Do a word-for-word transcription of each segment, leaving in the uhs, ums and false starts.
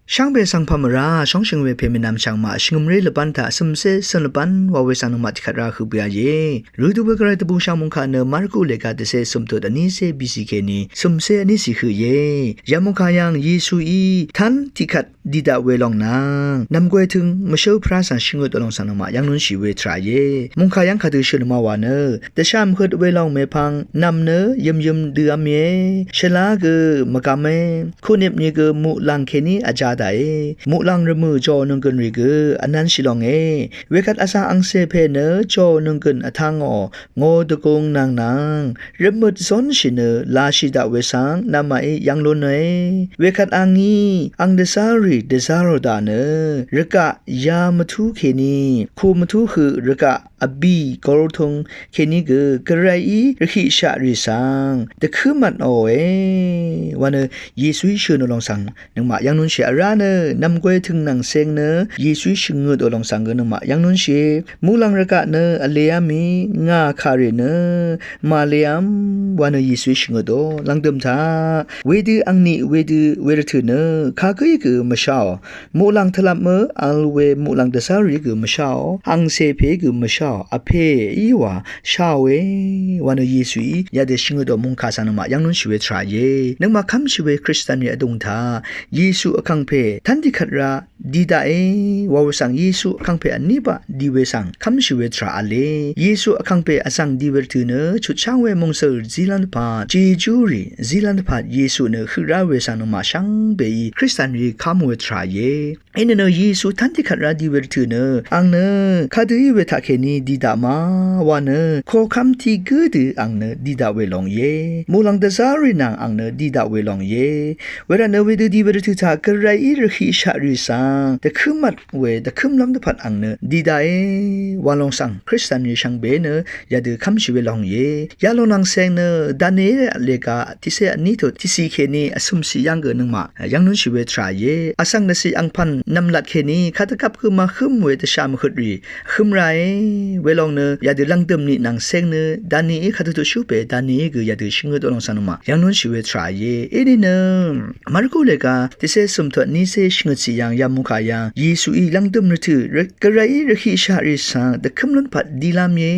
Shvngbe svng pà mvrá shóngshøng we pè mènvm shvngmaq shvngø̀mré lvbán taq cø̀mcé cø̀n lvbán wa we svng nøngmaq tiqkvt rá høq bø a íe. Rø dø we gvray dvbù shvngmung kaq nø Marku lèga dvcé cø̀mtut vnícé bìcì kèní cø̀mcé vnícì høq íe. Yamung kà yv̀ng Yesuí tv́n tiqkvt dì daq we lòng nvng nv̀mgwètø̀ng mvshǿl pvrá svng shvngøt o lòng svng nøngmaq yv́ng lúnshì we tvrà íe. Mungkà yv́ng kadø shø̀n ma wà nø dvshà mvhøt we lòng mèpvng nv̀m nø yø̀myø̀m dø v̄m íe. Shvlá gø mvgvm e. Kunip ni gø muqlàng kèní vjā daqe. Muqlàng rvmø̀ jònønggø̀n rì gø vnv̄nshì lòng e. Wekvt vsvng angcè pè nø jònønggø̀n vtv̄ngò. Ngò dvgung nvng nvng rvmøt zónshì nø lashì daq we svng nvmaqí yv́ng lún e. Wekvt angí ang dvzá rì dvzá rò daq nø rvgaq ya mvtú kèní ku mvtú høq rvgaq vbì gortung kèní gø gvrayí rvhiqshaq rì svng dvkǿ mvtnòe wa nø Yesuí shø̀n o lòng svng nøngmaq yv́ng lúnshì vrá nø nv̀mgwètø̀ng nvng ceng nø Yesuí shvngøt o lòng svng gø nøngmaq yv́ng lúnshì. Muqlàng rvgaq nø vlev̄m í ngà kàrì nø màlev̄m wa nø Yesuí shvngøt o lv̀ngdø̀m taq wedø angniq wedø we rvtø̀ nø kagǿí gø mvsháò. Muqlàng tvlvp mø vl we muqlàng dvzá rì gø mvsháò. Angcè pè gø mvsháò. Vpè í wà sháòe wa nø Yesuí yadø shvngøt o mungkà svng nøngmaq yv́ng lúnshì we tvrà íe. Nøngmaq kv́mshì we Kristian rì vdùng taq Yesu vkàngpè tv́n dikvt rá dì daqe wa we svng Yesu vkàngpè vní baq dì we svng kv́mshì we tvrà v̄le. Yesu vkàngpè vzv̀ng dì we rvtø̀ nø chutsháng we mòngsø̀l zílv́m dvpvt jejú rì zílv́m dvpvt Yesu nø høq rá we svng nøngmaq shvngbeí Kristian rì kv́m we tvrà íe. Inìnø Yesu tv́n dikvt rá dì we rvtø̀ nø ang nø kadø í we taqkèní dì daq ma wa nø kokv́m tiq gǿ dø ang nø dì daq we lòng íe. Muqlàng dvzá rì nvng ang nø dì daq we lòng íe. Wervtnø wedø dì we rvtø̀ taq gvrayí rvhiqshaq rì svng dvkǿ mvt we dvkǿmlv́m dvpvt ang nø dì daqe wa lòng svng Kristian rì shvngbe nø yadø kv́mshì we lòng íe. Yalòng nvng ceng nø Daniel lèga tiqcé vní tut tiqcì kèní vcø̀mcì yv́ng gø nøngmaq yv́ng lúnshì we tvrà íe. Vsvng dvcì angpv̀n nv̀mlat kèní kadvgvp gø màhǿm we dvshà mvhøt rì hǿm ráe. Welòng nø yadø lv̀ngdø̀m niq nvng ceng nø Danií kadø tuqshú pè Danií gø yadø shvngøt o lòng svng nøngmaq yv́ng lúnshì we tvrà íe. Inìnø Marku lèga tiqcé cø̀mtut vnícé shvngøtcì yv̀ng yamungkà yv̀ng Yesuí lv̀ngdø̀m rvtø̀ gvrayí rvhiqshaq rì svng dvkǿmlv́m dvpvt dìlv́m íe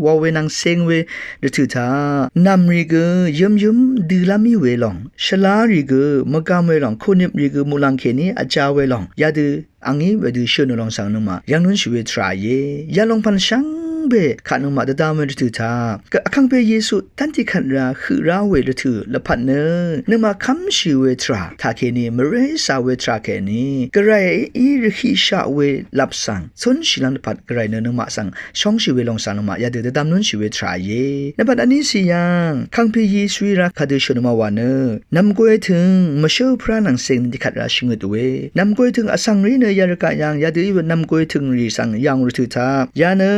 wa we nvng ceng we rvtø̀ taq nv̀m rì gø yø̀myø̀m dølv́m í we lòng shvlá rì gø mvgvm we lòng kunip rì gø muqlàng kèní vjā we lòng yadø angí wedø shø̀n o lòng svng nøngmaq yv́ng lúnshì we tvrà íe. Yalòng pv̀n shvngbe kaq nøngmaq dvdvm we rvtø̀ taq vkàngpè Yesu tv́n tiqkvt rá høq rá we rvtø̀ lvpat nø nøngmaq kv́mshì we tvrà taqkèní mvré cà we tvrà kèní gvrayí rvhiqshaq we lap svng cúnshìlv́m dvpvt gvray nø nøngmaq svng shóngshì we lòng svng nøngmaq yadø dvdvm lúnshì we tvrà íe. Nvmbat vnícì yv̀ng vkàngpè Yesuí rá kadø shø̀n ma wà nø nv̀mgwètø̀ng mvshǿl pvrá nvng ceng dikvt rá shvngøt we nv̀mgwètø̀ng vsvng rì nø yarvgaq yv̀ng yadø í we nv̀mgwètø̀ng rì svng yv̀ng rvtø̀ taq ya nø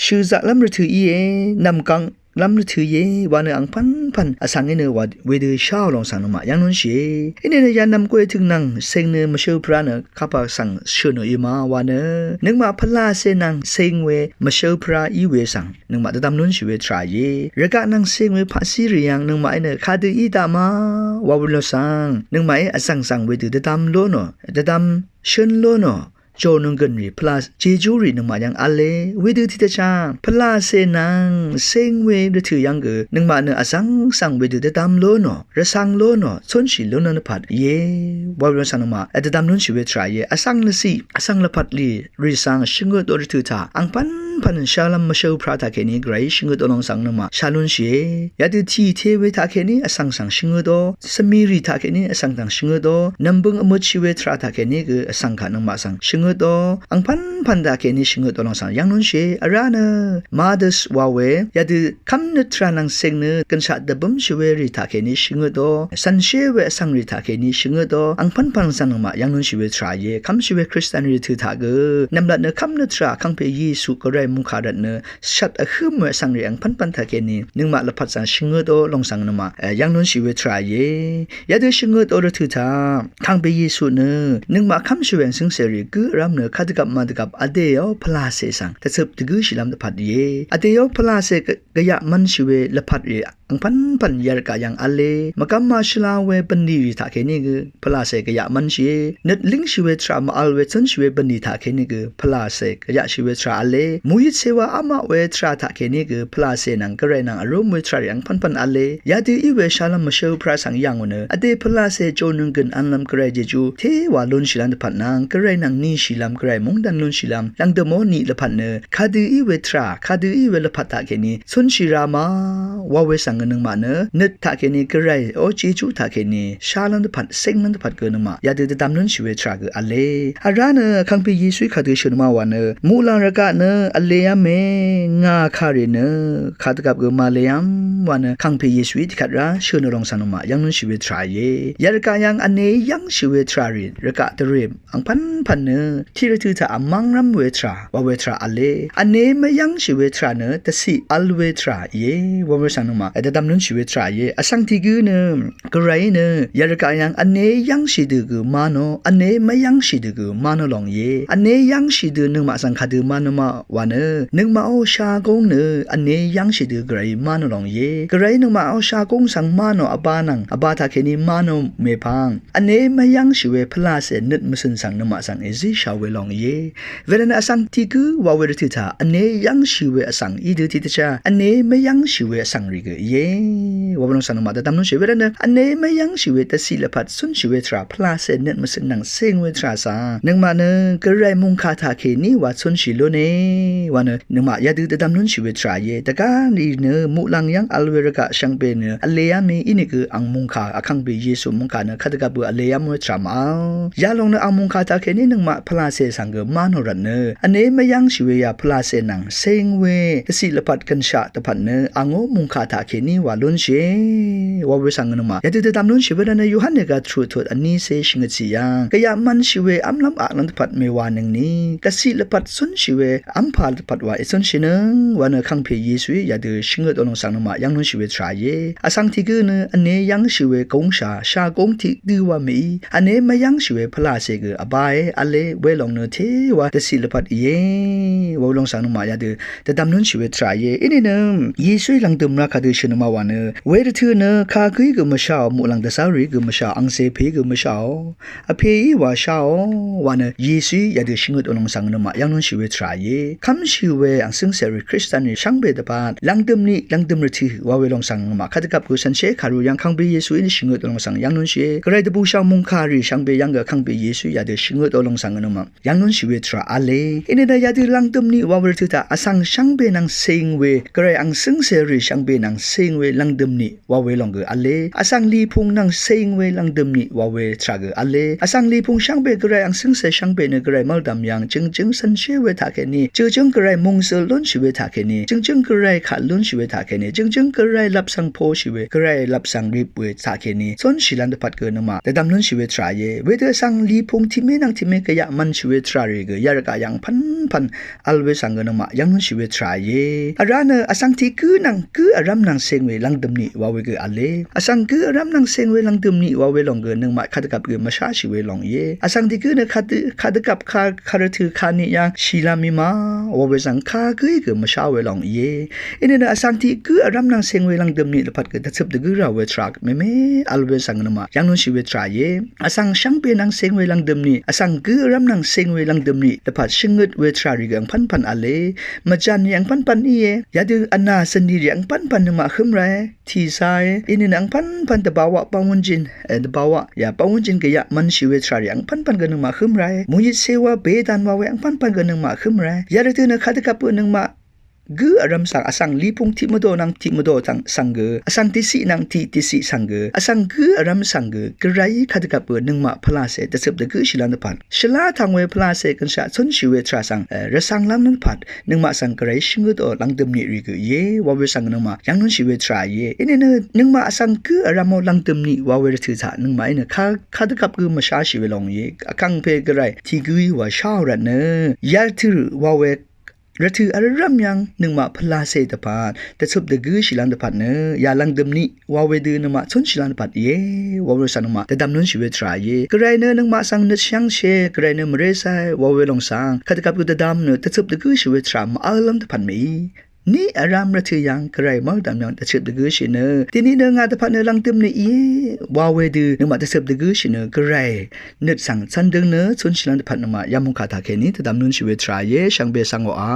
shø̀zaqlv́m rvtø̀ íe. Nv̀mgvng lv́m rvtø̀ íe wa nø angpv̀npv̀n vsvng í nø wedø sháò lòng svng nøngmaq yv́ng lúnshìe. Inìnø ya nv̀mgwètø̀ng nvng ceng nø mvshǿl pvrá nø kapà svng shø̀n o í ma wa nø nøngmaq pvlacè nvng ceng we mvshǿl pvrá í we svng nøngmaq dvdvm lúnshì we tvrà íe. Rvgaq nvng ceng we paqcí rì yv̀ng nøngmaqí nø kadø í daq ma wa we lòng svng nøngmaqí vzv̀ng svng wedø dvdvm lónò dvdvm shǿn lónò jònønggø̀n rì pvla jejú rì nøngmaq yv́ng v̄le. Wedø tiqdvchá pvlacè nvng ceng we rvtø̀ yv́ng gø nøngmaq nø vzv̀ng svng wedø dvdvm lónò rvcv̄ng lónò cúnshì lúnlv́m dvpvt íe. Wa we lòng svng nøngmaq dvdvm lúnshì we tvrà íe. Vsvng lvciq vsvng lvpat lì rì svng shvngøt o rvtø̀ taq angpv̀npv̀n shálv́m mvshǿl pvrá taqkèní gvrayí shvngøt o lòng svng nøngmaq shá lúnshìe. Yadø tìte we taqkèní vsvng svng shvngøt o svmìrì taqkèní vsvng svng shvngøt o nv̀mbøng vmøtshì we tvrà taqkèní gø vsvng kaq nøngmaq svng shvngøt o angpv̀npv̀n taqkèní shvngøt o lòng svng yv́ng lúnshìe. Vrá nø Mardøs wa we yadø kv́mnøt tvrà nvng ceng nø gønshaq dvbǿmshì we rì taqkèní shvngøt o cv̀nshé we vsvng rì taqkèní shvngøt o angpv̀npv̀n svng nøngmaq yv́ng lúnshì we tvrà íe. Kv́mshì we Kristian rì tø̀ taq gø nv̀mlat nø kv́mnøt tvrà vkàngpè Yesu gvray mungkà rvt nø shvt vhǿm we vsvng rì angpv́npv́n taqkèní nøngmaq lvpat svng shvngøtò lòng svng nøngmaq, e, yv́nglúnshì we tvrà íe. Yadø shvngøtò rvtø̀ taq kangpe Yesu nø nøngmaq kv́mshì we angcǿngcè rì gǿ vrv́m nø kadvgvp madvgvp vdèó pvlacè svng dvcøp dvgǿshìlv́m dvpvt íe. Vdèó pvlacè gvyaq mv́nshì we lvpat rì angpv́npv̀n yarvgaq yv́ng v̄le. Mvgvm màshvla we bv̀nlì rì taqkèní gø pvlacè gvyaq mv́nshìe. Nøt língshì we tvrà mv-vl we cúnshì we bv̀nlì taqkèní gø pvlacè gvyaqshì we tvrà v̄le. Muyit sewa amaq we tvrà taqkèní gø pvlacè nvng gvray nvng vrúm we tvrà rì angpv́npv̀n v̄le. Yadø í we shalv́m mvshø̄ praq svng yv̀ngò nø vdè pvlacè jònøng gø̀n vnlv́m gvray jejú téwa lúnshìlv́m dvpvt nvng gvray nvng nishìlv́m gvray mungdv̀n lúnshìlv́m lv̀ngdø̀mó niq lvpat nø kadø í we tvrà kadø í we lvpat taqkèní cúnshì ra ma wa we svng nøngmaq nø nøt taqkèní gvrayó jejú taqkèní shalv́m dvpvt cénglv́m dvpvt gø nøngmaq yadø dvdvm lúnshì we tvrà gø v̄le. Vrá nø kangpe Yesuí kadø shø̀n ma wa nø muqlàng rvgaq nø vlev́me ngà kàrì nø kadvgvp gø màlev́m wa nø kangpe Yesuí tiqkvt rá shø̀n lòng svng nøngmaq yv́nglúnshì we tvrà íe. Yarvgaq yv́ng vne yv́ngshì we tvrà rì rvgaq dvrè angpv́npv̀n nø tiq rvtø̀ taq vmv́ngrv́m we tvrà wa we tvrà v̄le. Vne mvyv́ngshì we tvrà nø dvciq vl we tvrà íe wa we svng nøngmaq dvdvm lúnshì we tvrà íe. Vsvng tiq gǿ nø gvrayí nø yarvgaq yv́ng vne yv́ngshì dø gø mvnò vne mvyv́ngshì dø gø mvnò lòng íe. Vne yv́ngshì dø nøngmaq svng kadø mvnò ma wa nø nøngmaqó shagóng nø vne yv́ngshì dø gvrayí mvnò lòng íe. Gvrayí nøngmaqó shagóng svng mvnò vba nvng vba taqkèní mvnò mèpvng vne mvyv́ngshì we pvlacè nøt mvcø̀n svng nøngmaq svng èzíshà we lòng íe. Wervtnø vsvng tiq gǿ wa we rvtø̀ taq vne yv́ngshì we vsvng í dø tiqdvchá vne mvyv́ngshì we vsvng rì gø íe wa we lòng svng nøngmaq dvdvm lúnshì. Wervtnø vne mvyv́ngshì we dvciq lvpat cúnshì we tvrà pvlacè nøt mvcø̀n nvng céng we tvrà svng nøngmaq nø gvray mungkà taqkèní wa cúnshì lúne wa nø nøngmaq yadø dvdvm lúnshì we tvrà íe. Dvgá rì nø muqlàng yv́ng vl we rvgaq shvngbe nø vlev́me ínìgø ang mungkà vkangpe Yesu mungkà nø kadvgvp gø vlev́m we tvrà mv-vl. Yalòng nø ang mungkà taqkèní nøngmaq pvlacè svng gø mvnò rvt nø vne mvyv́ngshì we ya pvlacè nvng céng we dvciq lvpat gønshaq dvpvt nø angó mungkà taqkèní wa lúnshìe wa we svng nøngmaq yadø dvdvm lúnshì we rvt nø Yohan rvgaq tvrù tut vnícé shvngøtcì yv́ng gvyaq mv́nshì we v́mlv́m aqlv́m dvpvt mèwànøngni dvciq lvpat cúnshì we v́mpà dvpvt wa ècúnshìnøng wa nø kangpe Yesuí yadø shvngøtò lòng svng nøngmaq yv́nglúnshì we tvrà íe. Vsvng tiq gǿ nø vne yv́ngshì we gúngshà shagóng tiq dø wa mèí vne mvyv́ngshì we pvlacè gø vbae v̄le welòng nø téwa dvciq lvpat íe wa we lòng svng nøngmaq yadø dvdvm lúnshì we tvrà íe. Inìnø Yesuí lv̀ngdø̀m ra kadø shø̀n ma wa nø wervtø̀ nø kagǿí gø mvsháò muqlàng dvzv́rìí gø mvsháò angcè pèí gø mvsháò vpèí wa sháò wa nø Yesuí yadø shvngøtò lòng svng nøngmaq yv́nglúnshì we tvrà íe. Kv́mshì we angcǿngcèrì Kristanrì shvngbe dvpvt lv̀ngdø̀m niq lv̀ngdø̀m rvtø̀ wa we lòng svng nøngmaq kadvgvp gø shànshér kàru yv́ng vkangpe Yesuí nø shvngøtò lòng svng yv́nglúnshìe. Gvray dvbùshv̀ng mungkàrì shvngbe yv́ng gø vkangpe Yesuí yadø shvngøtò lòng svng nøngmaq yv́nglúnshì we tvrà v̄le. Inìnø yadø lv̀ngdø̀m niq wa we rvtø̀ taq vsvng shvngbe nvng cing we gvray angcǿngcèrì shvngbe nvng cing we lv̀ngdø̀m niq wa we lòng gø v̄le. Vsvng lìpung nvng cing we lv̀ngdø̀m niq wa we tvrà gø v̄le. Vsvng lìpung shvngbe gvray angcǿngcè shvngbe nø gvray mv́ldv̀m yv́ng jø̀ngjǿng cv̀nshé we taqkèní jø̀jǿng gvray mungzøl lúnshì we taqkèní jø̀ngjǿng gvray kaq lúnshì we taqkèní jø̀ngjǿng gvray lvp svng poshì we gvray lvp svng rip we taqkèní cúnshìlv́m dvpvt gø nøngmaq dvdvm lúnshì we tvrà íe. Wedø vsvng lìpung tiqmé nvng tiqmé gvyaq mv́nshì we tvrà rì gø yarvgaq yv́ng pv́npv̀n vl we svng gø nøngmaq yv́nglúnshì we tvrà íe. Vrá nø vsvng tiq gǿ nvng gǿ vrv́m nvng cing we lv̀ngdø̀m niq wa we gø v̄le. Vsvng gǿ vrv́m nvng cing we lv̀ngdø̀m niq wa we lòng gø nøngmaq kadvgvp gø mvsháshì we lòng íe. Vsvng tiq gǿ nø kadø kadvgvp ka karvtø̀ kaniq yv́ng shìlv́m í ma wa we svng kagǿí gø mvshá we lòng íe. Inìnø vsvng tiq gǿ vrv́m nvng cing we lv̀ngdø̀m niq lvpat gø dvcøp dvgǿ rà we tvrà mèmé vl we svng nøngmaq yv́nglúnshì we tvrà íe. Vsvng shvngbe nvng cing we lv̀ngdø̀m niq vsvng gǿ vrv́m nvng cing we lv̀ngdø̀m niq lvpat shvngøt we tvrà rì gø angpv́npv̀n v̄le. Mvjàn rì angpv́npv̀n íe. Yadø vna cø̀n rì angpv́npv̀n nøngmaq hǿm ràe. Tìcāe. Inìnø angpv́npv̀n dvbawaq bv́ngwúnjin, e, dvbawaq ya bv́ngwúnjin gvyaq mv́nshì we tvrà rì angpv́npv̀n gø nøngmaq hǿm ràe. Muyit sewa bedan wa we angpv́npv̀n gø nøngmaq hǿm ràe. Yadø tø̄ nø kadvgvp gø nøngmaq gǿ vrv́m svng vsvng lìpung tiq mvdò nvng tiq mvdò svng gø vsvng tiqciq nvng tiq tiqciq svng gø vsvng gǿ vrv́m svng gø gvray kadvgvp gø nøngmaq pvlacè dvcøp dvgǿshìlv́m dvpvt shvlá tvng we pvlacè gønshaq cúnshì we tvrà svng, e, rvcv̄nglv́m dvpvt nøngmaq svng gvray shvngøtò lv̀ngdø̀m niq rì gø íe wa we svng nøngmaq yv́nglúnshì we tvrà íe. Inìnø nøngmaq vsvng gǿ vrv́mò lv̀ngdø̀m niq wa we rvtø̀ taq nøngmaqí nø ka kadvgvp gø mvsháshì we lòng íe. Vkàngpè gvray tiq gǿí wa sháò rvtnø yarvtø̀ wa we Rvtø̀ vrv́m yv́ng nøngmaq pvlacè dvpvt dvcøp dvgǿshìlv́m dvpvt nø yà lv̀ngdø̀m niq wa we dø nøngmaq cúnshìlv́m dvpvt íe. Wa we svng nøngmaq dvdv̀m lúnshì we tvrà íe. Gvray nø nøngmaq svng nøt shvngshì, Gvray nø mvré càì wa we lòng svng kadvgvp gø dvdv̀m nø dvcøp dvgǿshì we tvrà mv-v̄llv́m dvpvt mèí. Niq vrv́m rvtø̀ yv́ng Gvray mv́rdv̀m yv́ng dvcøp dvgǿshì nø dèní nø ngà dvpvt nø lv̀ngdø̀m niq íe wa we dø nøngmaq dvcøp dvgǿshì nø Gvray nøt svng cv̄n døng nø cúnshìlv́m dvpvt nøngmaq yamungkà taq kèní dvdv̀m lúnshì we tvrà íe. Shvngbe svng oqà